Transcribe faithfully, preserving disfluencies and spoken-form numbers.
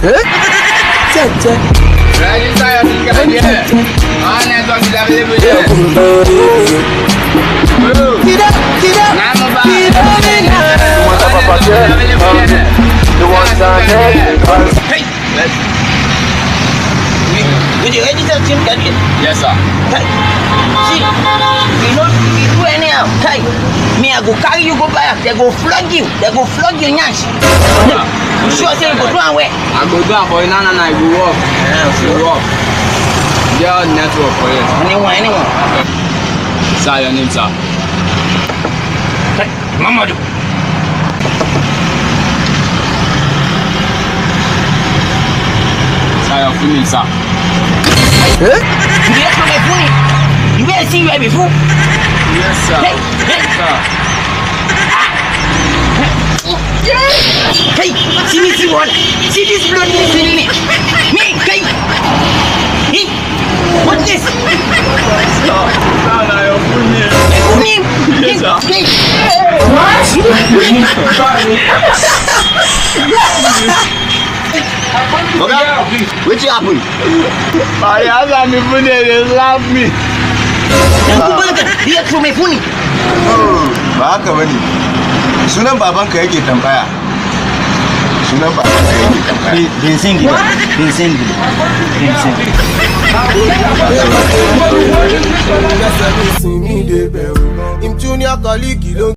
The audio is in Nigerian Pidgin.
Register your ticket here. All network is available here. Bro. Now move on. All network is available here. You want that? Hey. Let's. We, we dey register sim card here. Yes, sir. Hey, see, you know, you do anyhow. Hey, me, I go carry you go buy am. They go flog you. They go flog you, nyash. You sure say you go do am well? I go do am for you. No, no, no, e go work. Yeah, e go work. Get all network for here. Anyone, anyone. Sir, your name, sir? Hey, Mamadu. Sir, your full name, sir? Eh? You dey ask for my full name? You wey I see you before? Yes, sir. Hey, hey. Sir. Hey, see me, see one. See this blood, this in me. Me, hey. Hey, what this? Sir, sir, na your full name. Full name? Yes, sir. Hey. What? Oga, wetin happen? My husband people dey dey slap me. Yanzu ba ka iya tume funi. Oh, ba haka bane. Sunan babanka yake tambaya. Sunan babanka yake tambaya. Bin, bin Singh ba. Bin Singh ba. Bin Singh. Him junior colleague, he don't